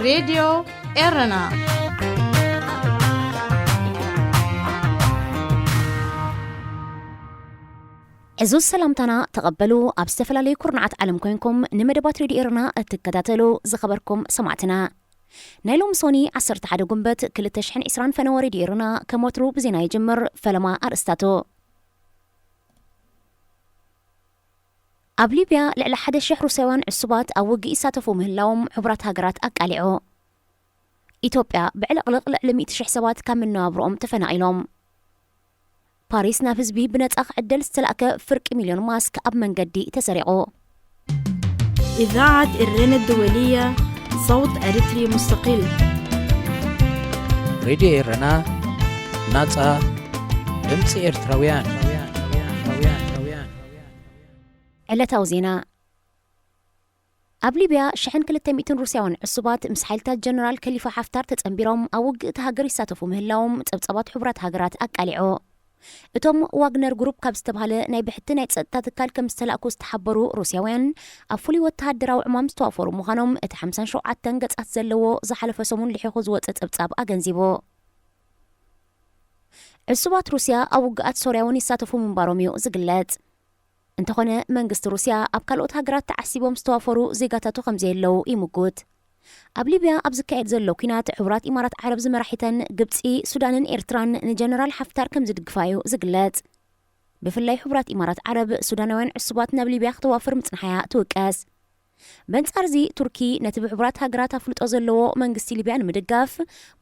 ሬድዮ ኤረና። ዕዙዝ ሰላምታና ተቐበሉ። ኣብ ዝተፈላለዩ ኩርናዓት ዓለም ኮይንኩም ንመደባት ሬድዮ ኤረና እትከታተሉ ዝኸበርኩም ሰማዕትና፣ ናይ ሎሚ ሶኒ ዓሰርተ ሓደ ጉንበት ክልተ ሽሕን ዕስራን ፈነወ ሬድዮ ኤረና ከም ወትሩ ብዜና ይጅምር። ፈለማ ኣርእስታቱ። ኣብ ሊብያ ልዕሊ ሓደ ሽሕ ሩስያውያን ዕሱባት ኣብ ውግእ ይሳተፉ ምህላዎም ሕቡራት ሃገራት ኣቃሊዑ። ኢትዮጵያ ብዕልቕልቕ ልዕሊ ሚእቲ ሽሕ ሰባት ካብ መነባብሮኦም ተፈናቒሎም። ፓሪስ ናብ ህዝቢ ብነጻ ክዕደል ዝተላእከ ፍርቂ ሚልዮን ማስክ ኣብ መንገዲ ተሰሪቑ። إذاعة إرنا الدولية، صوت أريتري مستقل. ሬድዮ ኤረና፣ ናጻ ድምጺ ኤርትራውያን። ዕለታዊ ዜና። ኣብ ሊብያ ሽሕን ክልተ ሚእትን ሩስያውያን ዕሱባት ምስ ሓይልታት ጀነራል ከሊፋ ሓፍታር ተጸንቢሮም ኣብ ውግእ እታ ሃገር ይሳተፉ ምህላዎም ጸብጻባት ሕቡራት ሃገራት ኣቃሊዑ። እቶም ዋግነር ግሩፕ ካብ ዝተባህለ ናይ ብሕቲ ናይ ጸጥታ ትካል ከም ዝተላእኩ ዝተሓበሩ ሩስያውያን፣ ኣብ ፍሉይ ወተሃደራዊ ዕማም ዝተዋፈሩ ምዃኖም እቲ ሓምሳን ሸውዓተን ገጻት ዘለዎ ዝሓለፈ ሰሙን ልሒኹ ዝወጸ ጸብጻብ ኣገንዚቡ። ዕሱባት ሩስያ ኣብ ውግኣት ሶርያ እውን ይሳተፉ ምንባሮም እዩ ዝግለጽ። እንተኾነ፣ መንግስቲ ሩስያ ኣብ ካልኦት ሃገራት ተዓሲቦም ዝተዋፈሩ ዜጋታቱ ከም ዘየለዉ ይምጉት። ኣብ ሊብያ ኣብ ዝካየድ ዘሎ ኲናት፣ ሕቡራት ኢማራት ዓረብ ዝመራሒተን ግብጺ፣ ሱዳንን ኤርትራን ንጀነራል ሓፍታር ከም ዝድግፋ እዩ ዝግለጽ። ብፍላይ ሕቡራት ኢማራት ዓረብ፣ ሱዳናውያን ዕሱባት ናብ ሊብያ ክተዋፍር ምጽንሓያ ትውቀስ። በንጻርዚ፣ ቱርኪ ነቲ ብሕቡራት ሃገራት ኣፍልጦ ዘለዎ መንግስቲ ሊብያ ንምድጋፍ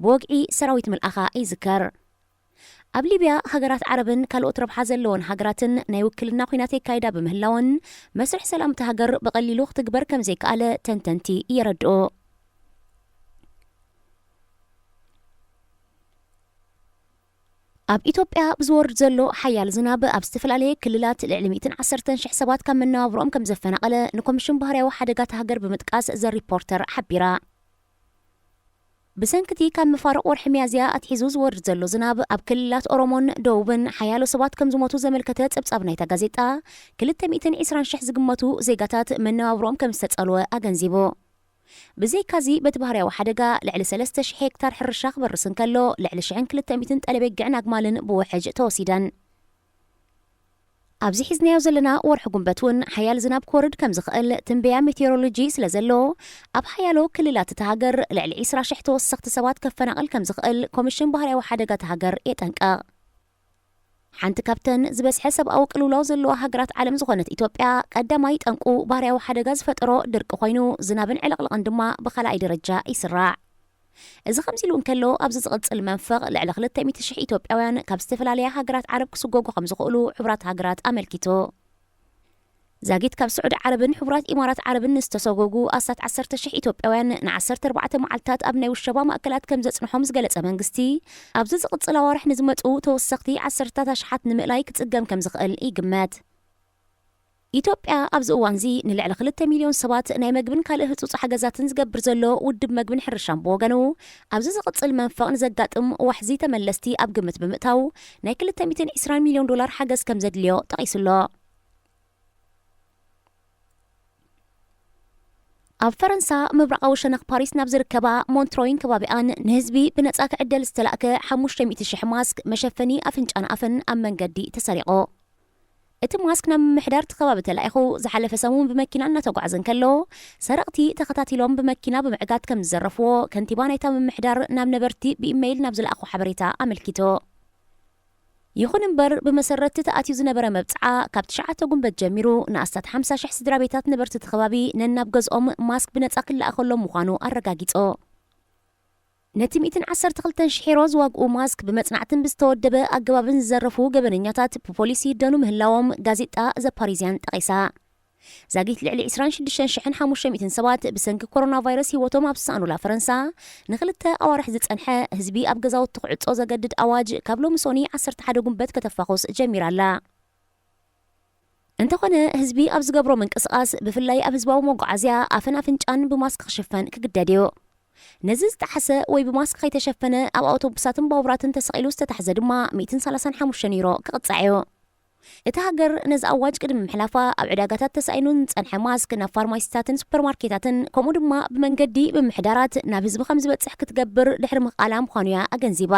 ብወግዒ ሰራዊት ምልኣኻ ይዝከር። ኣብ ሊብያ፣ ሃገራት ዓረብን ካልኦት ረብሓ ዘለወን ሃገራትን ናይ ውክልና ኲናት የካይዳ ብምህላወን፣ መስርሕ ሰላም እታ ሃገር ብቐሊሉ ክትግበር ከም ዘይከኣለ ተንተንቲ የረድኡ። ኣብ ኢትዮጵያ ብዝወርድ ዘሎ ሓያል ዝናብ፣ ኣብ ዝተፈላለየ ክልላት ልዕሊ ሚእትን ዓሰርተን ሽሕ ሰባት ካብ መነባብሮኦም ከም ዘፈናቐለ ንኮሚሽን ባህርያዊ ሓደጋታት ሃገር ብምጥቃስ ዘ ሪፖርተር ሓቢራ። ብሰንክቲ ካብ መፋርቕ ወርሒ ሚያዝያ ኣትሒዙ ዝወርድ ዘሎ ዝናብ፣ ኣብ ክልላት ኦሮሞን ደቡብን ሓያሎ ሰባት ከም ዝሞቱ ዘመልከተ ጸብጻብ ናይታ ጋዜጣ፣ ክልተ ሚእትን ዕስራን ሽሕ ዝግመቱ ዜጋታት መነባብሮኦም ከም ዝተጸልወ ኣገንዚቡ። ብዘይካዚ፣ በቲ ባህርያዊ ሓደጋ ልዕሊ ሰለስተ ሽሕ ሄክታር ሕርሻ ክበርስ እንከሎ፣ ልዕሊ ሽሕን ክልተ ሚእትን ጠለቤግዕን ኣግማልን ብውሕጅ ተወሲደን። ኣብዚ ሒዝናዮ ዘለና ወርሒ ጉንበት እውን ሓያል ዝናብ ክወርድ ከም ዝኽእል ትንበያ ሜቴዎሮሎጂ ስለ ዘሎ፣ ኣብ ሓያሎ ክልላት እታ ሃገር ልዕሊ ዕስራ ሽሕ ተወሰኽቲ ሰባት ከፈናቕል ከም ዝኽእል ኮሚሽን ባህርያዊ ሓደጋ እታ ሃገር የጠንቅቕ። ሓንቲ ካብተን ዝበዝሐ ሰብኣዊ ቅልውላው ዘለዋ ሃገራት ዓለም ዝኾነት ኢትዮጵያ፣ ቀዳማይ ጠንቁ ባህርያዊ ሓደጋ ዝፈጠሮ ድርቂ ኮይኑ፣ ዝናብን ዕልቕልቕን ድማ ብኻልኣይ ደረጃ ይስራዕ። እዚ ከምዚ ኢሉ እንከሎ፣ ኣብዚ ዝቕጽል መንፈቕ ልዕሊ ክልተ ሚእቲ ሽሕ ኢትዮጵያውያን ካብ ዝተፈላለያ ሃገራት ዓረብ ክስጎጉ ከም ዝኽእሉ ሕቡራት ሃገራት ኣመልኪቱ። ዛጊት ካብ ስዑዲ ዓረብን ሕቡራት ኢማራት ዓረብን ንዝተሰጎጉ ኣስታት ዓሰርተ ሽሕ ኢትዮጵያውያን ንዓሰርተ ኣርባዕተ መዓልታት ኣብ ናይ ውሸባ ማእከላት ከም ዘጽንሖም ዝገለጸ መንግስቲ፣ ኣብዚ ዝቕጽል ኣዋርሕ ንዝመጹ ተወሰኽቲ ዓሰርታት ኣሽሓት ንምእላይ ክጽገም ከም ዝኽእል ይግመት። ኢትዮጵያ ኣብዚ እዋንዚ ንልዕሊ ክልተ ሚልዮን ሰባት ናይ መግብን ካልእ ህጹጽ ሓገዛትን ዝገብር ዘሎ ውድብ መግብን ሕርሻን ብወገኑ፣ ኣብዚ ዝቕጽል መንፈቕ ንዘጋጥም ዋሕዚ ተመለስቲ ኣብ ግምት ብምእታው፣ ናይ ክልተ ሚእትን ዕስራን ሚልዮን ዶላር ሓገዝ ከም ዘድልዮ ጠቒሱ'ሎ። ኣብ ፈረንሳ ምብራቓዊ ሸነኽ ፓሪስ ናብ ዝርከባ ሞንትሮይን ከባቢኣን ንህዝቢ ብነጻ ክዕደል ዝተላእከ ሓሙሽተ ሚእቲ ሽሕ ማስክ፣ መሸፈኒ ኣፍንጫን ኣፍን ኣብ መንገዲ ተሰሪቑ። እቲ ማስክ ናብ ምምሕዳር እቲ ከባቢ ተላኢኹ ዝሓለፈ ሰሙን ብመኪና እናተጓዕዘ እንከሎ፣ ሰረቕቲ ተኸታቲሎም ብመኪና ብምዕጋት ከም ዝዘረፍዎ ከንቲባ ናይታ ምምሕዳር ናብ ነበርቲ ብኢመይል ናብ ዝለኣኾ ሓበሬታ ኣመልኪቱ። ይኹን እምበር፣ ብመሰረት እቲ ተኣትዩ ዝነበረ መብጽዓ፣ ካብ ትሽዓተ ጉንበት ጀሚሩ ንኣስታት ሓምሳ ሽሕ ስድራ ቤታት ነበርቲ እቲ ከባቢ ነናብ ገዝኦም ማስክ ብነጻ ክለኣኸሎም ምዃኑ ኣረጋጊጹ። ነቲ ሚእትን ዓሰርተ ክልተን ሽሕ ዩሮ ዝዋግኡ ማስክ ብመጽናዕትን ብዝተወደበ ኣገባብን ዝዘረፉ ገበነኛታት ብፖሊስ ይህደኑ ምህላዎም ጋዜጣ ዘ ፓሪዝያን ጠቒሳ። ዛጊት ልዕሊ ዕስራን ሽዱሽተን ሽሕን ሓሙሽተ ሚእትን ሰባት ብሰንኪ ኮሮና ቫይረስ ህይወቶም ኣብ ዝሰኣኑላ ፈረንሳ፣ ንኽልተ ኣዋርሕ ዝጸንሐ ህዝቢ ኣብ ገዛውቲ ክዕጾ ዘገድድ ኣዋጅ ካብ ሎሚ ሶኒ ዓሰርተ ሓደ ጉንበት ከተፋኹስ ጀሚራ ኣላ። እንተኾነ፣ ህዝቢ ኣብ ዝገብሮ ምንቅስቓስ፣ ብፍላይ ኣብ ህዝባዊ መጓዓዝያ፣ ኣፍን ኣፍንጫን ብማስክ ክሽፈን ክግደድ እዩ። ነዚ ዝጠሓሰ ወይ ብማስክ ከይተሸፈነ ኣብ ኣውቶቡሳትን ባቡራትን ተሰቒሉ ዝተታሕዘ ድማ ሚእትን ሰላሳን ሓሙሽተን ዩሮ ክቕጻዕ እዩ። እታ ሃገር ነዚ ኣዋጅ ቅድሚ ምሕላፋ ኣብ ዕዳጋታት ተሳኢኑ ዝጸንሐ ማስክ ናብ ፋርማሲታትን ሱፐርማርኬታትን ከምኡ ድማ ብመንገዲ ብምሕዳራት ናብ ህዝቢ ከም ዝበጽሕ ክትገብር ድሕሪ ምኽኣላ ምዃኑ እያ ኣገንዚባ።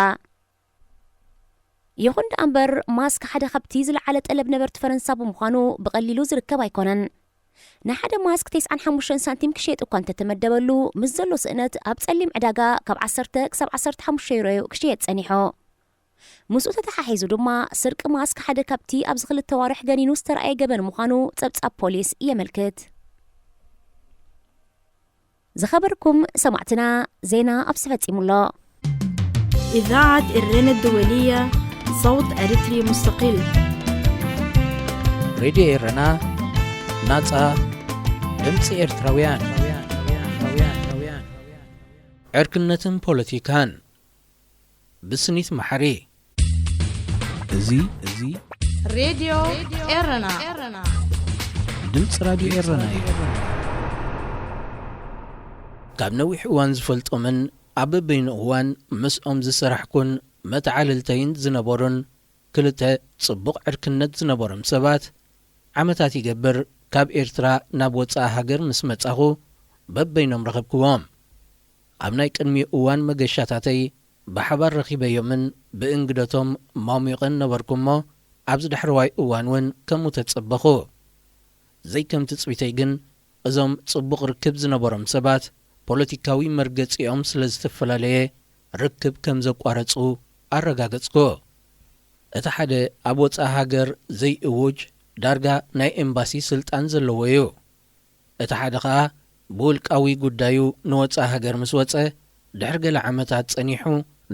ይኹን ደኣ እምበር ማስክ ሓደ ካብቲ ዝለዓለ ጠለብ ነበርቲ ፈረንሳ ብምዃኑ ብቐሊሉ ዝርከብ ኣይኮነን። ንሓደ ማስክ ተስዓን ሓሙሽተን ሳንቲም ክሽየጥ እኳ እንተተመደበሉ፣ ምስ ዘሎ ስእነት ኣብ ጸሊም ዕዳጋ ካብ ዓሰርተ ክሳብ ዓሰርተ ሓሙሽተ ዩሮ እዩ ክሽየጥ ጸኒሑ። ምስኡ ተተሓሒዙ ድማ ስርቂ ማስክ ሓደ ካብቲ ኣብዚ ክልተ ዋርሕ ገኒኑ ዝተረኣየ ገበን ምዃኑ ጸብጻብ ፖሊስ የመልክት። ዝኸበርኩም ሰማዕትና፣ ዜና ኣብዚ ፈጺሙ ኣሎ። إذاعة إرنا الدولية، صوت أريتري مستقل. ሬድዮ ኤረና፣ ናጻ ድምጺ ኤርትራውያን። ዕርክነትን ፖለቲካን፣ ብስኒት መሓሪ። እዚ እዚ ሬድዮ ኤረና። ድምጺ ራድዮ ኤረና እዩ። ካብ ነዊሕ እዋን ዝፈልጦምን ኣብ በበይኑ እዋን ምስኦም ዝሰራሕኩን መተዓልልተይን ዝነበሩን ክልተ ጽቡቕ ዕርክነት ዝነበሮም ሰባት፣ ዓመታት ይገብር ካብ ኤርትራ ናብ ወጻኢ ሃገር ምስ መጻኹ በበይኖም ረኸብክዎም። ኣብ ናይ ቅድሚ እዋን መገሻታተይ ብሓባር ረኺበዮምን ብእንግደቶም ሟሙቐን ነበርኩ እሞ፣ ኣብዚ ዳሕረዋይ እዋን እውን ከምኡ ተጸበኹ። ዘይከም ትጽቢተይ ግን፣ እዞም ጽቡቕ ርክብ ዝነበሮም ሰባት፣ ፖለቲካዊ መርገጺኦም ስለ ዝተፈላለየ፣ ርክብ ከም ዘቋረጹ ኣረጋገጽኩ። እቲ ሓደ ኣብ ወጻኢ ሃገር ዘይእውጅ፣ ዳርጋ ናይ ኤምባሲ ስልጣን ዘለዎ እዩ። እቲ ሓደ ኸኣ ብውልቃዊ ጉዳዩ ንወጻኢ ሃገር ምስ ወጸ፣ ድሕሪ ገለ ዓመታት ጸኒሑ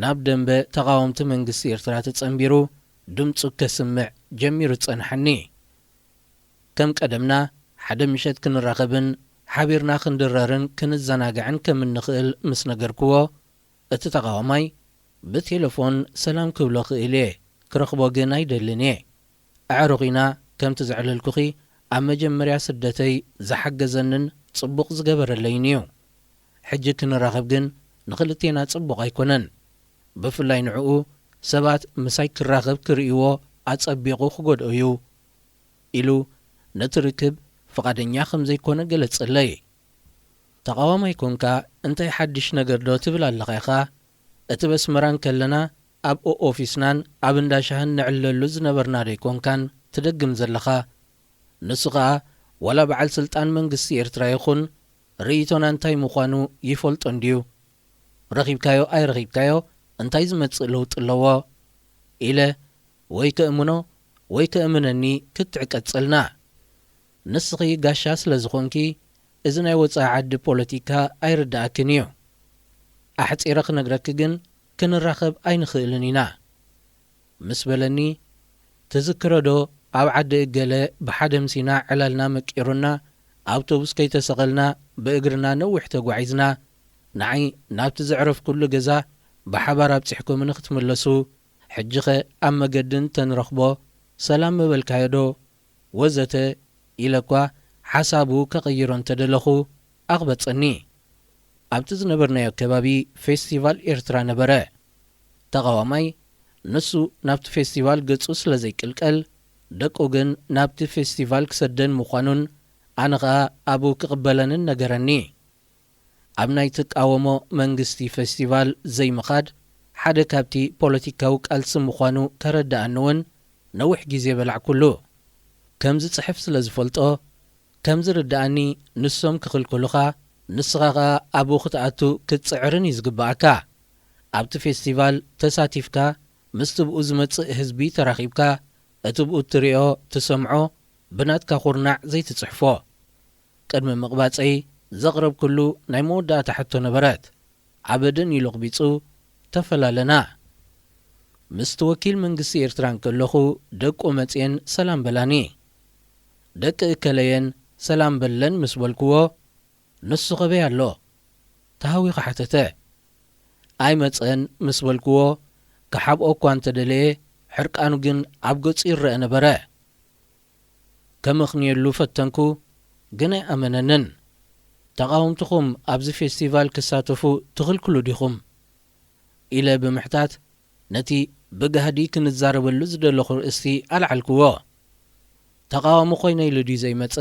ናብ ደንበ ተቓወምቲ መንግስቲ ኤርትራ ተጸንቢሩ ድምጹ ከስምዕ ጀሚሩ ዝጸንሓኒ። ከም ቀደምና ሓደ ምሸት ክንራኸብን ሓቢርና ክንድረርን ክንዘናጋዕን ከም እንኽእል ምስ ነገርክዎ፣ እቲ ተቓዋማይ ብቴለፎን ሰላም ክብሎ ክእል እየ፣ ክረኽቦ ግን ኣይደልን እየ። ኣዕሩኽ ኢና፣ ከምቲ ዘዕለልኩኺ ኣብ መጀመርያ ስደተይ ዝሓገዘንን ጽቡቕ ዝገበረለይን እዩ። ሕጂ ክንራኸብ ግን ንኽልቴና ጽቡቕ ኣይኮነን። ብፍላይ ንዕኡ ሰባት ምሳይ ክራኸብ ክርእይዎ ኣጸቢቑ ክጎድኦ እዩ ኢሉ ነቲ ርክብ ፍቓደኛ ከም ዘይኮነ ገለጸለይ። ተቓዋማይ ኮንካ እንታይ ሓድሽ ነገር ዶ ትብል ኣለኻ ኢኻ? እቲ በስመራ እንከለና ኣብ ኦፊስናን ኣብ እንዳ ሻህን ንዕለሉ ዝነበርና ዶ ኣይኮንካን ትደግም ዘለኻ? ንሱ ኸኣ ዋላ በዓል ስልጣን መንግስቲ ኤርትራ ይኹን ርእይቶና እንታይ ምዃኑ ይፈልጦ እንድዩ። ረኺብካዮ ኣይረኺብካዮ እንታይ ዝመጽእ ለውጢ ኣለዎ? ኢለ ወይ ከእምኖ ወይ ከእምነኒ ክትዕ ቀጸልና። ንስኺ ጋሻ ስለ ዝኾንኪ፣ እዚ ናይ ወጻኢ ዓዲ ፖለቲካ ኣይርድኣክን እዩ። ኣሕጺረ ክነግረኪ ግን፣ ክንራኸብ ኣይንኽእልን ኢና። ምስ በለኒ፣ ትዝክሮ ዶ ኣብ ዓዲ እገለ ብሓደ ምሲና ዕላልና መቂሩና፣ ኣውቶቡስ ከይተሰቐልና ብእግርና ነዊሕ ተጓዒዝና፣ ንዓይ ናብቲ ዘዕረፍኩሉ ገዛ ብሓባር ኣብጺሕኩምኒ ክትምለሱ፣ ሕጂኸ ኣብ መገዲ እንተንረኽቦ ሰላም ምበልካዮ ዶ? ወዘተ ኢለ እኳ ሓሳቡ ከቕይሮ እንተደለኹ ኣቕበጸኒ። ኣብቲ ዝነበርናዮ ከባቢ ፌስቲቫል ኤርትራ ነበረ። ተቓዋማይ ንሱ ናብቲ ፌስቲቫል ገጹ ስለ ዘይቅልቀል፣ ደቁ ግን ናብቲ ፌስቲቫል ክሰደን ምዃኑን ኣነ ኸኣ ኣብኡ ክቕበለንን ነገረኒ። ኣብ ናይ ትቃወሞ መንግስቲ ፌስቲቫል ዘይምኻድ ሓደ ካብቲ ፖለቲካዊ ቃልሲ ምዃኑ ከረድኣኒ እውን ነዊሕ ግዜ በላዕኩሉ። ከም ዝጽሕፍ ስለ ዝፈልጦ፣ ከም ዝርድኣኒ ንሶም ክኽልክሉኻ፣ ንስኻ ኸኣ ኣብኡ ክትኣቱ ክትጽዕርን እዩ ዝግብኣካ። ኣብቲ ፌስቲቫል ተሳቲፍካ ምስቲ ብኡ ዝመጽእ ህዝቢ ተራኺብካ፣ እቲ ብኡ እትሪኦ ትሰምዖ ብናትካ ኹርናዕ ዘይትጽሕፎ። ቅድሚ ምቕባጸይ ዘቕረብኩሉ ናይ መወዳእታ ሕቶ ነበረት። ዓበደን ኢሉ ኣቕቢጹ፣ ተፈላለና። ምስቲ ወኪል መንግስቲ ኤርትራ እንከለኹ ደቁ መጽየን ሰላም በላኒ። ደቂ እከለየን ሰላም በለን ምስ በልክዎ፣ ንሱ ኸበይ ኣሎ? ተሃዊኹ ሓተተ። ኣይመጸን ምስ በልክዎ፣ ክሓብኦ እኳ እንተደለየ፣ ሕርቃኑ ግን ኣብ ገጹ ይረአ ነበረ። ከመኽንየሉ ፈተንኩ፣ ግን ኣይኣመነንን። ተቓወምትኹም ኣብዚ ፌስቲቫል ክሳተፉ ትኽልክሉ ዲኹም? ኢለ ብምሕታት፣ ነቲ ብጋህዲ ክንዛረበሉ ዝደለኹ ርእስቲ ኣልዓልክዎ። ተቓዋሚ ኮይነ ኢሉ ድዩ ዘይመጸ?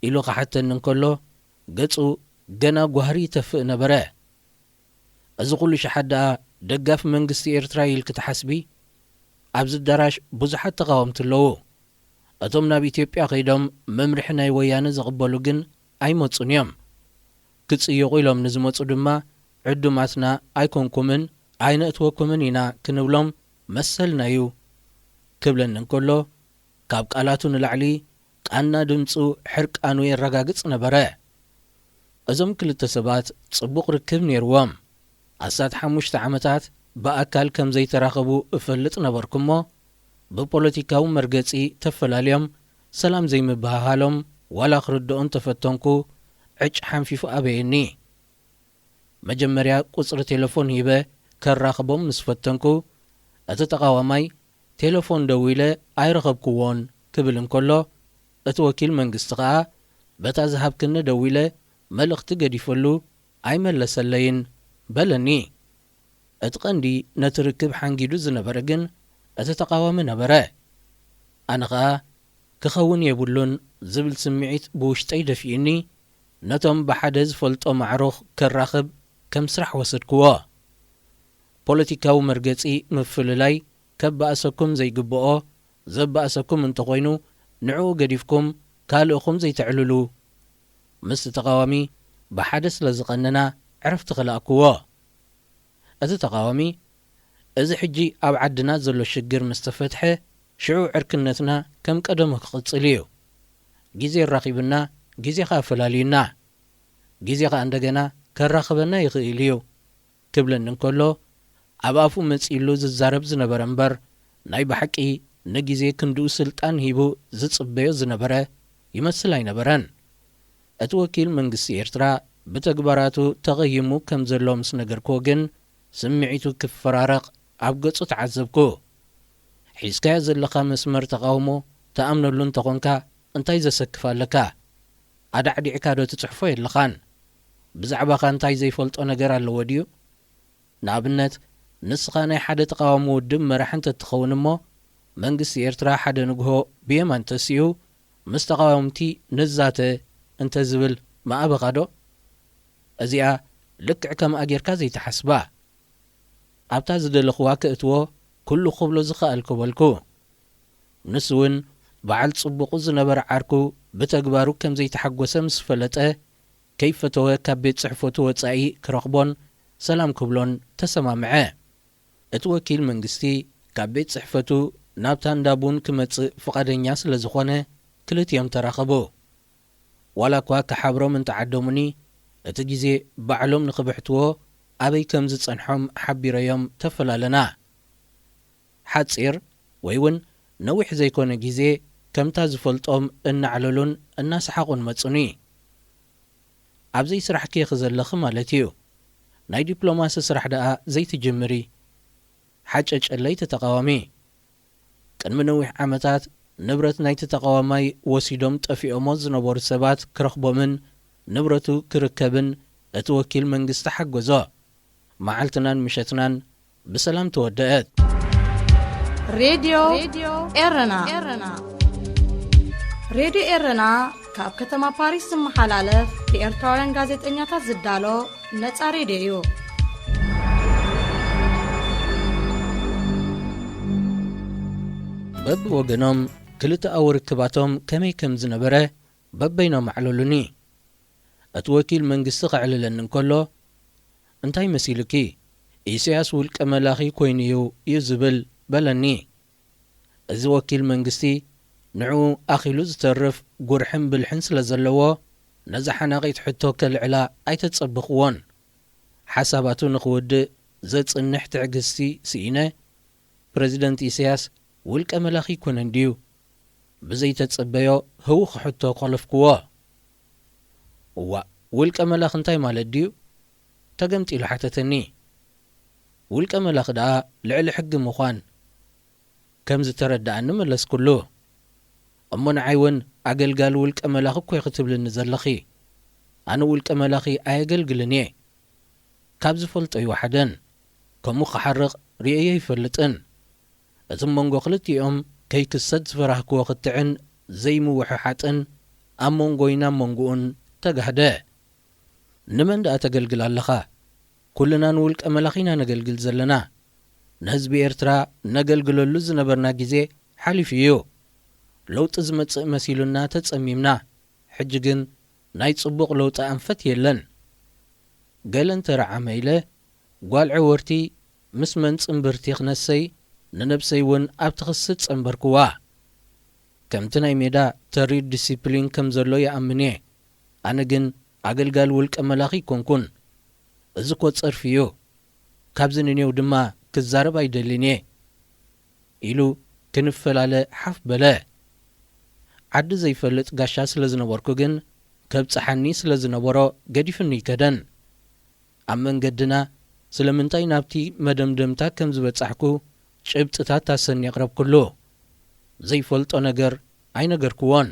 ኢሉ ክሓተኒ እንከሎ፣ ገጹ ገና ጓህሪ ይተፍእ ነበረ። እዚ ኩሉ ሸሓት ደኣ ደጋፊ መንግስቲ ኤርትራ ኢልኪ ትሓስቢ? ኣብዚ ኣዳራሽ ብዙሓት ተቓወምቲ ኣለዉ። እቶም ናብ ኢትዮጵያ ከይዶም መምርሒ ናይ ወያነ ዝቕበሉ ግን ኣይመጹን እዮም። ክጽይቑ ኢሎም ንዝመጹ ድማ ዕዱማትና ኣይኮንኩምን፣ ኣይነእትወኩምን ኢና ክንብሎም መሰልና እዩ ክብለኒ እንከሎ፣ ካብ ቃላቱ ንላዕሊ ቃና ድምጹ ሕርቃኑ የረጋግጽ ነበረ። እዞም ክልተ ሰባት ጽቡቕ ርክብ ነይርዎም። ኣስታት ሓሙሽተ ዓመታት ብኣካል ከም ዘይተራኸቡ እፈልጥ ነበርኩ እሞ፣ ብፖለቲካዊ መርገጺ ተፈላልዮም ሰላም ዘይምብህሃሎም ዋላ ክርድኦ እንተፈተንኩ፣ ዕጭ ሓንፊፉ ኣበየኒ። መጀመርያ ቁጽሪ ቴሌፎን ሂበ ከራኽቦም ምስ ፈተንኩ፣ እቲ ተቓዋማይ፣ "ቴሌፎን ደዊለ ኣይረኸብኩዎን" ክብል እንከሎ፣ እቲ ወኪል መንግስቲ ኸኣ፣ "በታ ዝሃብክኒ ደዊለ መልእኽቲ ገዲፈሉ ኣይመለሰለይን" በለኒ። እቲ ቀንዲ ነቲ ርክብ ሓንጊዱ ዝነበረ ግን እቲ ተቓዋሚ ነበረ። ኣነ ኸኣ፣ "ክኸውን የብሉን" ዝብል ስምዒት ብውሽጠይ ደፊኡኒ፣ ነቶም ብሓደ ዝፈልጦም ኣዕሩኽ ከራኽብ ከም ስራሕ ወሰድክዎ። ፖለቲካዊ መርገጺ ምፍልላይ ከባእሰኩም ዘይግብኦ ዘባእሰኩም እንተኾይኑ፣ ንዕኡ ገዲፍኩም ካልእኹም ዘይተዕልሉ። ምስቲ ተቓዋሚ ብሓደ ስለ ዝቐነና ዕረፍቲ ከለኣክዎ። እቲ ተቓዋሚ፣ "እዚ ሕጂ ኣብ ዓድና ዘሎ ሽግር ምስ ተፈትሐ፣ ሽዑ ዕርክነትና ከም ቀደሙ ክቕጽል እዩ። ግዜ ኣራኺቡና፣ ግዜ ኸኣ ፈላልዩና። ግዜ ኸኣ እንደገና ከራኽበና ይኽእል እዩ" ክብለኒ እንከሎ፣ ኣብ ኣፉ መጺሉ ዝዛረብ ዝነበረ እምበር፣ ናይ ብሓቂ ንግዜ ክንድኡ ስልጣን ሂቡ ዝጽበዮ ዝነበረ ይመስል ኣይነበረን። እቲ ወኪል መንግስቲ ኤርትራ ብተግባራቱ ተቐይሙ ከም ዘሎ ምስ ነገርክዎ ግን፣ ስምዒቱ ክፈራረቕ ኣብ ገጹ ተዓዘብኩ። "ሒዝካዮ ዘለኻ መስመር ተቓውሞ ትኣምነሉ እንተኾንካ፣ እንታይ ዘሰክፍ ኣለካ? ኣዳዕዲዕካ ዶ ትጽሕፎ የለኻን? ብዛዕባኻ እንታይ ዘይፈልጦ ነገር ኣለዎ ድዩ? ንኣብነት፣ ንስኻ ናይ ሓደ ተቓዋሚ ውድብ መራሒ እንተትኸውን እሞ፣ መንግስቲ ኤርትራ ሓደ ንግሆ ብየማን ተሲኡ፣ ምስ ተቓወምቲ ንዛተ እንተዝብል ምኣበኻ ዶ? እዚኣ ልክዕ ከምኣ ጌርካ ዘይትሓስባ። ኣብታ ዝደለኽዋ ከእትዎ ኩሉ ክብሎ ዝኸኣልኩ" በልኩ። ንሱ እውን በዓል ጽቡቑ ዝነበረ ዓርኩ ብተግባሩ ከም ዘይተሓጎሰ ምስ ፈለጠ፣ ከይፈተወ ካብ ቤት ጽሕፈቱ ወጻኢ ክረኽቦን ሰላም ክብሎን ተሰማምዐ። እቲ ወኪል መንግስቲ ካብ ቤት ጽሕፈቱ ናብታ እንዳ ቡን ክመጽእ ፍቓደኛ ስለ ዝኾነ፣ ክልቲኦም ተራኸቡ። ዋላ እኳ ክሓብሮም እንተዓደሙኒ፣ እቲ ግዜ ባዕሎም ንኽብሕትዎ ኣበይ ከም ዝጸንሖም ሓቢረዮም ተፈላለና። ሓጺር ወይ እውን ነዊሕ ዘይኮነ ግዜ፣ ከምታ ዝፈልጦም እናዕለሉን እናሰሓቑን መጹኒ። "ኣብ ዘይስራሕኪ ኢኺ ዘለኺ ማለት እዩ። ናይ ዲፕሎማሲ ስራሕ ደኣ ዘይትጅምሪ?" ሓጨጨለይ እቲ ተቓዋሚ። "ቅድሚ ነዊሕ ዓመታት ንብረት ናይቲ ተቓዋማይ ወሲዶም ጠፊኦሞ ዝነበሩ ሰባት ክረኽቦምን ንብረቱ ክርከብን እቲ ወኪል መንግስቲ ሓገዞ። መዓልትናን ምሸትናን ብሰላም ተወደአት። ሬድዮ ኤረና። ሬድዮ ኤረና ካብ ከተማ ፓሪስ ዝመሓላለፍ ብኤርትራውያን ጋዜጠኛታት ዝዳሎ ነጻ ሬድዮ እዩ። በብወገኖም ክልተኣዊ ርክባቶም ከመይ ከም ዝነበረ በበይኖም ኣዕለሉኒ። እቲ ወኪል መንግስቲ ከዕልለኒ እንከሎ፣ "እንታይ መሲሉኪ? ኢሳያስ ውልቀ መላኺ ኮይኑ እዩ" እዩ ዝብል በለኒ። እዚ ወኪል መንግስቲ ንዕኡ ኣኺሉ ዝተርፍ ጉርሕን ብልሕን ስለ ዘለዎ፣ ነዛ ሓናቒት ሕቶ ከልዕላ ኣይተጸበኽዎን። ሓሳባቱ ንኽውድእ ዘጽንሕ ትዕግስቲ ስኢነ፣ "ፕረዚደንት ኢሳያስ ውልቀ መላኺ ኣይኮነን ድዩ?" ብዘይተጸበዮ ህውኽ ሕቶ ኮለፍክዎ። "እዋእ፣ ውልቀ መላኺ እንታይ ማለት ድዩ?" ተገምጢሉ ሓተተኒ። "ውልቀ መላኺ ደኣ ልዕሊ ሕጊ ምዃን ከም ዝተረድኣኒ መለስኩሉ። "እሞ ንዓይ እውን ኣገልጋሊ ውልቀ መላኺ እኮ ኢኺ ትብልኒ ዘለኺ። ኣነ ውልቀ መላኺ ኣየገልግልን እየ። ካብ ዝፈልጦ ኣይወሓደን። ከምኡ ክሓርቕ ርእየዮ ኣይፈልጥን። እቲ መንጎ ክልቲኦም ከይክሰት ዝፈራህክዎ ክትዕን ዘይምውሕሓጥን ኣብ መንጎይን ኣብ መንጎኡን ተጋህደ። ንመን ደኣ ተገልግል ኣለኻ? ኩልና ንውልቀ መላኺ ኢና ነገልግል ዘለና። ንህዝቢ ኤርትራ ነገልግለሉ ዝነበርና ግዜ ሓሊፉ እዩ። ለውጢ ዝመጽእ መሲሉና ተጸሚምና። ሕጂ ግን ናይ ጽቡቕ ለውጢ ኣንፈት የለን። ገለ እንተ ረዓመ ኢለ፣ ጓል ዕውርቲ ምስ መን ጽምብርቲ ክነሰይ፣ ንነብሰይ እውን ኣብቲ ክስት ጸንበርክዋ። ከምቲ ናይ ሜዳ ተሪር ዲሲፕሊን ከም ዘሎ ይኣምን እየ። ኣነ ግን ኣገልጋሊ ውልቀ መላኺ ኣይኮንኩን። እዚ እኮ ጸርፊ እዩ። ካብዚ ንኔው ድማ ክዛረብ ኣይደልን እየ። ኢሉ ክንፈላለ ሓፍ በለ። ዓዲ ዘይፈልጥ ጋሻ ስለ ዝነበርኩ ግን፣ ከብጽሓኒ ስለ ዝነበሮ ገዲፍኒ ከደን። ኣብ መንገድና ስለምንታይ ናብቲ መደምደምታ ከም ዝበጻሕኩ ጭብጥታት ኣሰኒ ኣቕረብኩሉ። ዘይፈልጦ ነገር ኣይነገርክዎን።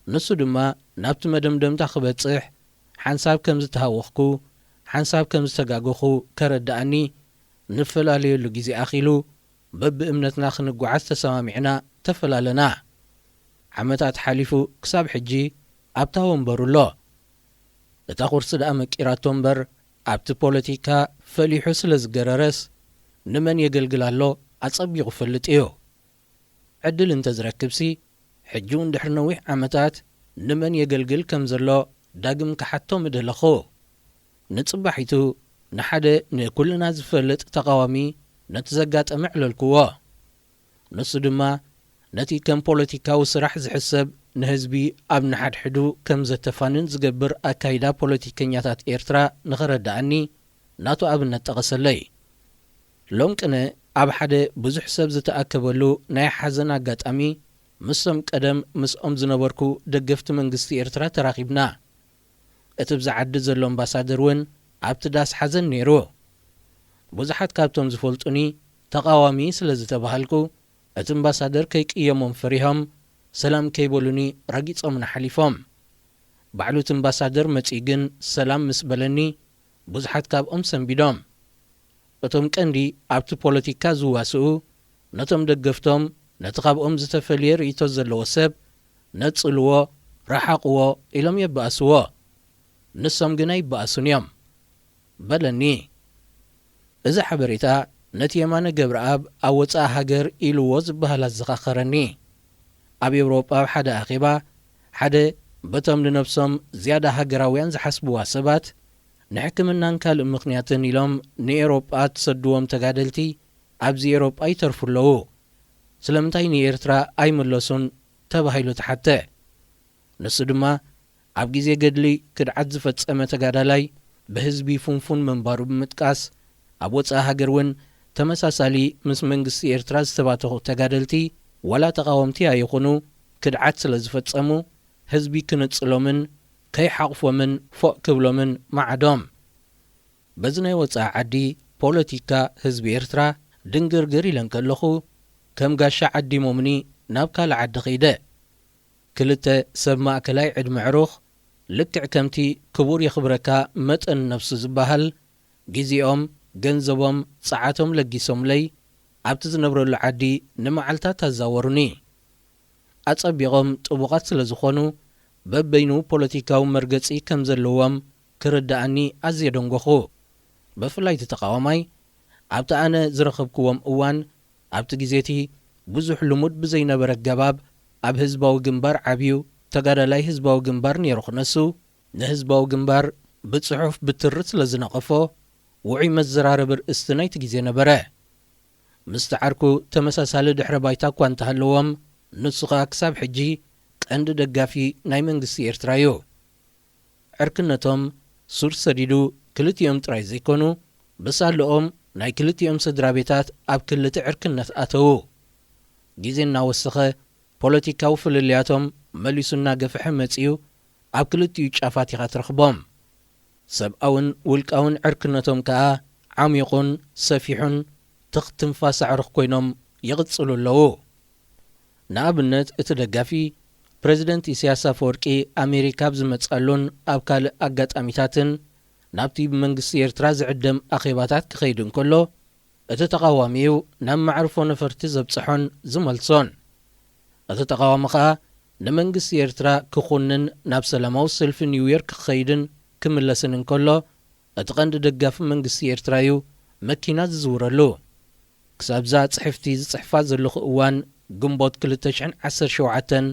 ንሱ ድማ ናብቲ መደምደምታ ክበጽሕ ሓንሳብ ከም ዝተሃወኽኩ፣ ሓንሳብ ከም ዝተጋገኹ ከረድኣኒ፣ ንፈላለየሉ ግዜ ኣኺሉ፣ በብእምነትና ክንጓዓዝ ተሰማሚዕና ተፈላለና። ዓመታት ሓሊፉ ክሳብ ሕጂ ኣብታ ወንበሩ ኣሎ። እታ ኩርሲ ደኣ መቂራቶ እምበር፣ ኣብቲ ፖለቲካ ፈሊሑ ስለ ዝገረረስ፣ ንመን የገልግል ኣሎ ኣጸቢቑ ይፈልጥ እዩ። ዕድል እንተ ዝረክብሲ፣ ሕጂ እውን ድሕሪ ነዊሕ ዓመታት ንመን የገልግል ከም ዘሎ ዳግም ክሓቶ ምደለኹ። ንጽባሒቱ ንሓደ ንኩልና ዝፈልጥ ተቓዋሚ ነቲ ዘጋጠመ ኣዕለልክዎ። ንሱ ድማ ነቲ ከም ፖለቲካዊ ስራሕ ዝሕሰብ ንህዝቢ ኣብ ንሓድሕዱ ከም ዘተፋንን ዝገብር ኣካይዳ ፖለቲከኛታት ኤርትራ ንኸረድኣኒ ናቱ ኣብነት ጠቐሰለይ። ሎም ቅነ ኣብ ሓደ ብዙሕ ሰብ ዝተኣከበሉ ናይ ሓዘን ኣጋጣሚ ምስቶም ቀደም ምስኦም ዝነበርኩ ደገፍቲ መንግስቲ ኤርትራ ተራኺብና። እቲ ብዛ ዓዲ ዘሎ ኣምባሳደር እውን ኣብቲ ዳስ ሓዘን ነይሩ። ብዙሓት ካብቶም ዝፈልጡኒ ተቓዋሚ ስለ ዝተባሃልኩ፣ እቲ ኣምባሳደር ከይቅየሞም ፈሪሆም ሰላም ከይበሉኒ ረጊጾምና ሓሊፎም። ባዕሉ እቲ ኣምባሳደር መጺኡ ግን ሰላም ምስ በለኒ፣ ብዙሓት ካብኦም ሰንቢዶም። እቶም ቀንዲ ኣብቲ ፖለቲካ ዝዋስኡ፣ ነቶም ደገፍቶም፣ ነቲ ካብኦም ዝተፈልየ ርእይቶ ዘለዎ ሰብ፣ ነጽልዎ፣ ረሓቕዎ ኢሎም የባእስዎ። ንሶም ግን ኣይበኣሱን እዮም። በለኒ። እዚ ሓበሬታ ነቲ የማነ ገብረኣብ ኣብ ወጻኢ ሃገር ኢልዎ ዝበሃል ኣዘኻኸረኒ። ኣብ ኤውሮጳ ኣብ ሓደ ኣኼባ፣ ሓደ በቶም ንነብሶም ዝያዳ ሃገራውያን ዝሓስብዋ ሰባት፣ ንሕክምናን ካልእ ምኽንያትን ኢሎም ንኤውሮጳ ትሰድዎም ተጋደልቲ ኣብዚ ኤውሮጳ ይተርፉ ኣለዉ። ስለምንታይ ንኤርትራ ኣይምለሱን ተባሂሉ ተሓተ። ንሱ ድማ ኣብ ግዜ ገድሊ ክድዓት ዝፈጸመ ተጋዳላይ ብህዝቢ ፍንፉን ምንባሩ ብምጥቃስ፣ ኣብ ወጻኢ ሃገር እውን ተመሳሳሊ ምስ መንግስቲ ኤርትራ ዝተባተኹ ተጋደልቲ ዋላ ተቓወምቲ ኣይኹኑ ክድዓት ስለ ዝፈጸሙ፣ ህዝቢ ክንጽሎምን ከይሓቕፎምን ፎእ ክብሎምን መዓዶም። በዚ ናይ ወጻኢ ዓዲ ፖለቲካ ህዝቢ ኤርትራ ድንግርግር ኢለ እንከለኹ፣ ከም ጋሻ ዓዲሞምኒ ናብ ካልእ ዓዲ ከይደ። ክልተ ሰብ ማእከላይ ዕድመ ዕሩኽ፣ ልክዕ ከምቲ ክቡር የኽብረካ መጠን ነብሱ ዝበሃል፣ ግዜኦም፣ ገንዘቦም፣ ጸዓቶም ለጊሶምለይ፣ ኣብቲ ዝነብረሉ ዓዲ ንመዓልታት ኣዛወሩኒ። ኣጸቢቖም ጥቡቓት ስለ ዝኾኑ፣ በበይኑ ፖለቲካዊ መርገጺ ከም ዘለዎም ክርድኣኒ ኣዝየ ደንጎኹ። ብፍላይ እቲ ተቓዋማይ፣ ኣብቲ ኣነ ዝረኸብክዎም እዋን፣ ኣብቲ ግዜ እቲ ብዙሕ ልሙድ ብዘይነበረ ኣገባብ ኣብ ህዝባዊ ግንባር ዓብዩ ተጋዳላይ ህዝባዊ ግንባር ነይሩ ክነሱ፣ ንህዝባዊ ግንባር ብጽሑፍ ብትሪ ስለ ዝነቐፎ፣ ውዑይ መዘራረቢ ርእስቲ ናይቲ ግዜ ነበረ። ምስቲ ዓርኩ ተመሳሳሊ ድሕረ ባይታ እኳ እንተሃለዎም፣ ንሱ ኸኣ ክሳብ ሕጂ ቀንዲ ደጋፊ ናይ መንግስቲ ኤርትራ እዩ። ዕርክነቶም ሱር ሰዲዱ ክልቲኦም ጥራይ ዘይኮኑ፣ ብሳልኦም ናይ ክልቲኦም ስድራ ቤታት ኣብ ክልተ ዕርክነት ኣተዉ። ግዜ እናወሰኸ ፖለቲካዊ ፍልልያቶም መሊሱ እናገፍሐ መጺኡ ኣብ ክልቲኡ ጫፋት ኢኻ ትረኽቦም። ሰብኣውን ውልቃውን ዕርክነቶም ከኣ ዓሚቑን ሰፊሑን ትኽ ትንፋስ ኣዕሩኽ ኮይኖም ይቕጽሉ ኣለዉ። ንኣብነት እቲ ደጋፊ ፕረዚደንት ኢሳያስ ኣፈወርቂ ኣሜሪካ ኣብ ዝመጽኣሉን ኣብ ካልእ ኣጋጣሚታትን ናብቲ ብመንግስቲ ኤርትራ ዝዕደም ኣኼባታት ክኸይድ እንከሎ፣ እቲ ተቓዋሚኡ ናብ መዕርፎ ነፈርቲ ዘብጽሖን ዝመልሶን። እቲ ተቓዋሚ ከኣ ንመንግስቲ ኤርትራ ክኹንን ናብ ሰላማዊ ሰልፊ ኒውዮርክ ክኸይድን ክምለስን እንከሎ፣ እቲ ቀንዲ ደጋፊ መንግስቲ ኤርትራ እዩ መኪና ዝዝውረሉ። ክሳብዛ ጽሕፍቲ ዝጽሕፋ ዘለኹ እዋን፣ ግንቦት ክልተ ሽሕን ዓሰርተ ሸውዓተን፣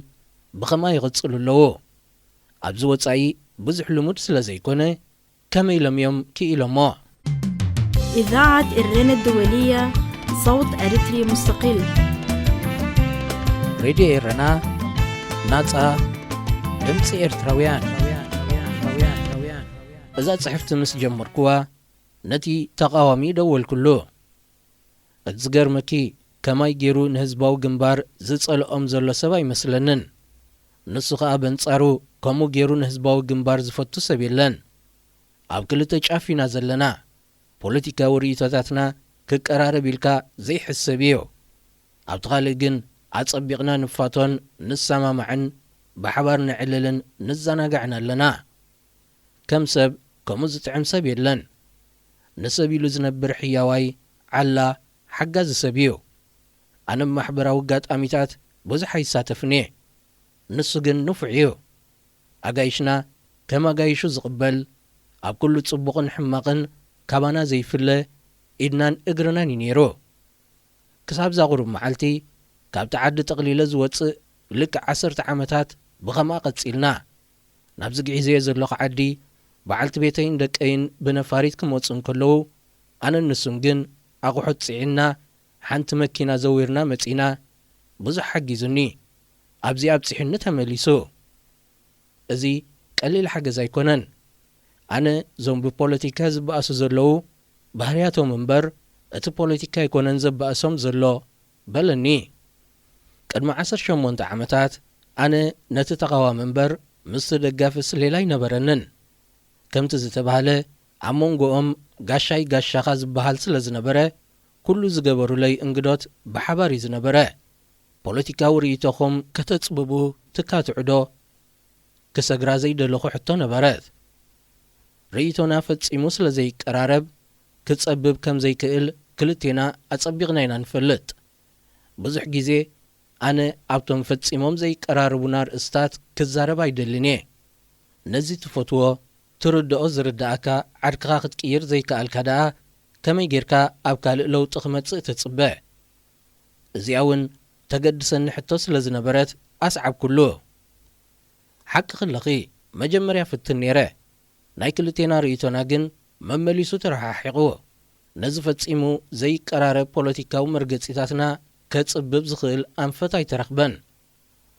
ብኸማ ይቕጽሉ ኣለዉ። ኣብዚ ወጻኢ ብዙሕ ልሙድ ስለ ዘይኮነ፣ ከመይ ኢሎም እዮም ክኢሎሞ? إذاعة إرينا الدولية، صوت أريتري مستقل. ሬድዮ ኤረና፣ ናጻ ድምጺ ኤርትራውያን። እዛ ጽሕፍቲ ምስ ጀመርኩዋ፣ ነቲ ተቓዋሚ ደወልኩሉ። እቲ ዝገርመኪ፣ ከማይ ገይሩ ንህዝባዊ ግንባር ዝጸልኦም ዘሎ ሰብ ኣይመስለንን። ንሱ ኸኣ በንጻሩ፣ ከምኡ ገይሩ ንህዝባዊ ግንባር ዝፈቱ ሰብ የለን። ኣብ ክልተ ጫፍ ኢና ዘለና። ፖለቲካዊ ርእይቶታትና ክቀራረብ ኢልካ ዘይሕሰብ እዩ። ኣብቲ ካልእ ግን፣ ኣጸቢቕና ንፋቶን ንሰማማዕን፣ ብሓባር ነዕልልን ንዘናጋዕን ኣለና። ከም ሰብ፣ ከምኡ ዝጥዕም ሰብ የለን። ንሰብ ኢሉ ዝነብር ሕያዋይ፣ ዓላ፣ ሓጋዚ ሰብ እዩ። ኣነ ኣብ ማሕበራዊ ኣጋጣሚታት ብዙሕ ኣይሳተፍን እየ። ንሱ ግን ንፉዕ እዩ። ኣጋይሽና ከም ኣጋይሹ ዝቕበል፣ ኣብ ኩሉ ጽቡቕን ሕማቕን ካባና ዘይፍለ ኢድናን እግርናን እዩ ነይሩ። ክሳብዛ ቁሩብ መዓልቲ፣ ካብቲ ዓዲ ጠቕሊለ ዝወጽእ ልክዕ ዓሰርተ ዓመታት ብኸምኣ ቀጺልና። ናብዚ ግዒዘዮ ዘለኹ ዓዲ፣ በዓልቲ ቤተይን ደቀይን ብነፋሪት ክመጹ እንከለዉ፣ ኣነን ንሱን ግን ኣቑሑት ጽዒንና፣ ሓንቲ መኪና ዘዊርና መጺና። ብዙሕ ሓጊዙኒ። ኣብዚ ኣብጺሑኒ ተመሊሱ። እዚ ቀሊል ሓገዝ ኣይኮነን። ኣነ፣ እዞም ብፖለቲካ ዝበኣሱ ዘለዉ ባህርያቶም እምበር፣ እቲ ፖለቲካ ኣይኮነን ዘባእሶም ዘሎ፣ በለኒ። ቅድሚ ዓሰርተ ሸሞንተ ዓመታት፣ ኣነ ነቲ ተቓዋሚ እምበር፣ ምስቲ ደጋፊስ ሌላ ኣይነበረንን። ከምቲ ዝተባህለ፣ ኣብ መንጎኦም ጋሻይ ጋሻኻ ዝበሃል ስለ ዝነበረ፣ ኩሉ ዝገበሩለይ እንግዶት ብሓባር እዩ ዝነበረ። ፖለቲካዊ ርእይቶኹም ከተጽብቡ ትካትዑ ዶ? ክሰግራ ዘይደለኹ ሕቶ ነበረት። ርእይቶና ፈጺሙ ስለ ዘይቀራረብ፣ ክጸብብ ከም ዘይክእል ክልቴና ኣጸቢቕና ኢና ንፈልጥ። ብዙሕ ግዜ ኣነ ኣብቶም ፈጺሞም ዘይቀራረቡና ኣርእስታት ክዛረብ ኣይደልን እየ። ነዚ ትፈትዎ፣ ትርድኦ ዝርድኣካ ዓድክኻ ክትቅይር ዘይከኣልካ ደኣ፣ ከመይ ጌርካ ኣብ ካልእ ለውጢ ክመጽእ ትጽበ? እዚኣ እውን ተገድሰኒ ሕቶ ስለ ዝነበረት ኣስዓብኩሉ። ሓቅኺ ኣለኺ፣ መጀመርያ ፍትን ነይረ። ናይ ክልቴና ርእይቶና ግን መመሊሱ ተረሓሒቑ። ነዚ ፈጺሙ ዘይቀራረብ ፖለቲካዊ መርገጺታትና ከጽብብ ዝኽእል ኣንፈት ኣይተረኽበን።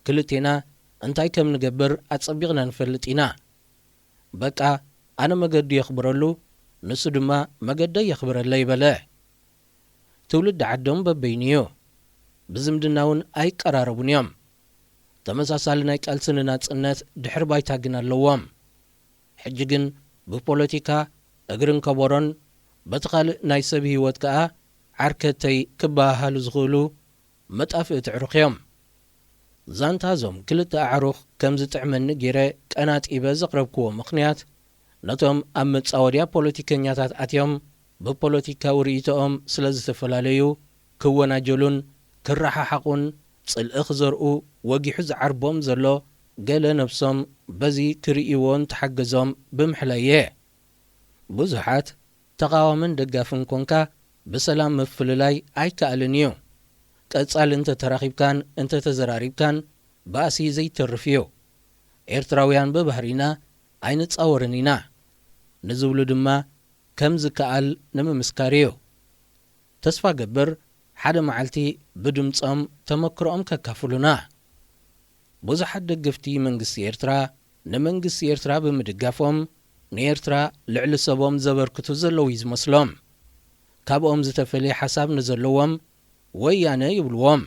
ክልቴና እንታይ ከም ንገብር ኣጸቢቕና ንፈልጥ ኢና። በቃ፣ ኣነ መገዱ የኽብረሉ፣ ንሱ ድማ መገደይ የኽብረለይ በለ። ትውልዲ ዓዶም በበይኑ እዩ። ብዝምድና እውን ኣይቀራረቡን እዮም። ተመሳሳሊ ናይ ቃልሲ ንናጽነት ድሕሪ ባይታ ግን ኣለዎም። ሕጂ ግን ብፖለቲካ እግርን ከበሮን፣ በቲ ካልእ ናይ ሰብ ህይወት ከኣ ዓርከተይ ክበሃሃሉ ዝኽእሉ መጣፍእቲ ኣዕሩኽ እዮም። ዛንታ እዞም ክልተ ኣዕሩኽ ከም ዝጥዕመኒ ገይረ ቀናጢበ ዘቕረብክዎ ምኽንያት፣ ነቶም ኣብ መጻወድያ ፖለቲከኛታት ኣትዮም ብፖለቲካዊ ርእይቶኦም ስለ ዝተፈላለዩ ክወናጀሉን ክረሓሓቑን ጽልኢ ክዘርኡ ወጊሑ ዝዓርቦም ዘሎ ገለ ነብሶም በዚ ክርእይዎ እንተሓገዞም ብምሕላይ'የ። ብዙሓት ተቓዋምን ደጋፍን ኮንካ ብሰላም ምፍልላይ ኣይከኣልን እዩ። ቀጻሊ እንተተራኺብካን እንተተዘራሪብካን ባእሲ ዘይተርፍ እዩ። ኤርትራውያን ብባህሪና ኣይንጻወርን ኢና ንዝብሉ ድማ ከም ዝከኣል ንምምስካር እዩ። ተስፋ ገብር ሓደ መዓልቲ ብድምጾም ተመክሮኦም ከካፍሉና። ብዙሓት ደገፍቲ መንግስቲ ኤርትራ ንመንግስቲ ኤርትራ ብምድጋፎም ንኤርትራ ልዕሊ ሰቦም ዘበርክቱ ዘለዉ እዩ ዝመስሎም። ካብኦም ዝተፈልየ ሓሳብ ንዘለዎም ወያነ ይብልዎም።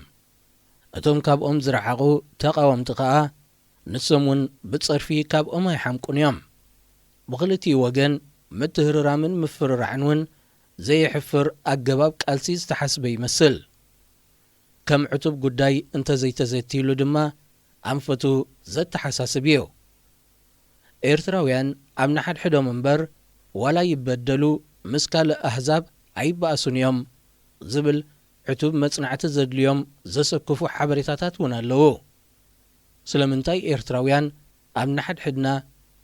እቶም ካብኦም ዝረሓቑ ተቓወምቲ ከኣ ንሶም እውን ብጸርፊ ካብኦም ኣይሓምቁን እዮም። ብኽልቲኡ ወገን ምትህርራምን ምፍርራዕን እውን ዘየሕፍር ኣገባብ ቃልሲ ዝተሓስበ ይመስል። ከም ዕቱብ ጉዳይ እንተዘይተዘትይሉ ድማ ኣንፈቱ ዘተሓሳስብ እዩ። ኤርትራውያን ኣብ ንሓድሕዶም እምበር ዋላ ይበደሉ ምስ ካልእ ኣህዛብ ኣይበኣሱን እዮም ዝብል ዕቱብ መጽናዕቲ ዘድልዮም ዘሰክፉ ሓበሬታታት እውን ኣለዉ። ስለምንታይ ኤርትራውያን ኣብ ንሓድሕድና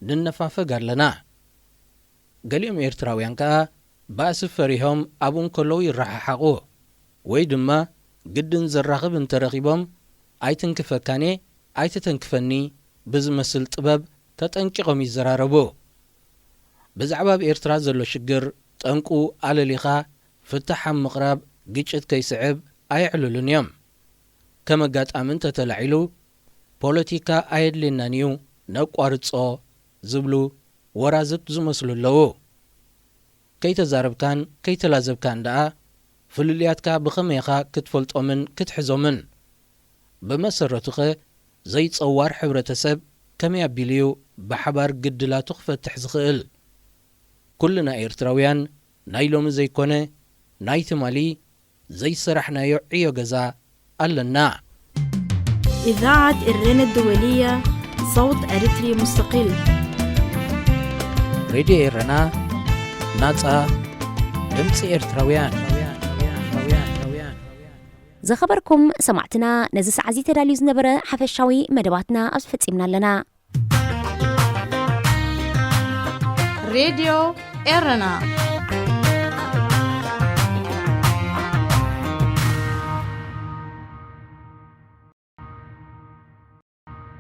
ንነፋፈግ ኣለና? ገሊኦም ኤርትራውያን ከኣ ባእሲ ፈሪሆም ኣብኡ እንከለዉ ይረሓሓቑ፣ ወይ ድማ ግድን ዘራኽብ እንተረኺቦም ኣይትንክፈካን'የ፣ ኣይትተንክፈኒ ብዝመስል ጥበብ ተጠንቂቖም ይዘራረቡ። ብዛዕባ ኣብ ኤርትራ ዘሎ ሽግር ጠንቁ ኣለሊኻ ፍታሕ ኣብ ምቕራብ ግጭት ከይስዕብ ኣየዕልሉን እዮም። ከም ኣጋጣሚ እንተተላዒሉ ፖለቲካ ኣየድልየናን እዩ፣ ነቋርጾ ዝብሉ ወራዝብት ዝመስሉ ኣለዉ። ከይተዛረብካን ከይተላዘብካን ደኣ ፍልልያትካ ብኸመይ ኢኻ ክትፈልጦምን ክትሕዞምን? ብመሰረቱኸ ዘይጸዋር ሕብረተሰብ ከመይ ኣቢሉ'ዩ ብሓባር ግድላቱ ክፈትሕ ዝኽእል? ኩልና ኤርትራውያን ናይ ሎሚ ዘይኮነ ናይ ትማሊ ዘይሰራሕናዮ ዕዮ ገዛ ኣለና። إذاعة إرنا الدولية، صوت أريتري مستقل. ሬድዮ ኤረና፣ ናጻ ድምጺ ኤርትራውያን። ዝኸበርኩም ሰማዕትና፣ ነዚ ሰዓት እዚ ተዳልዩ ዝነበረ ሓፈሻዊ መደባትና ኣብዚ ፈጺምና ኣለና። ሬድዮ ኤረና።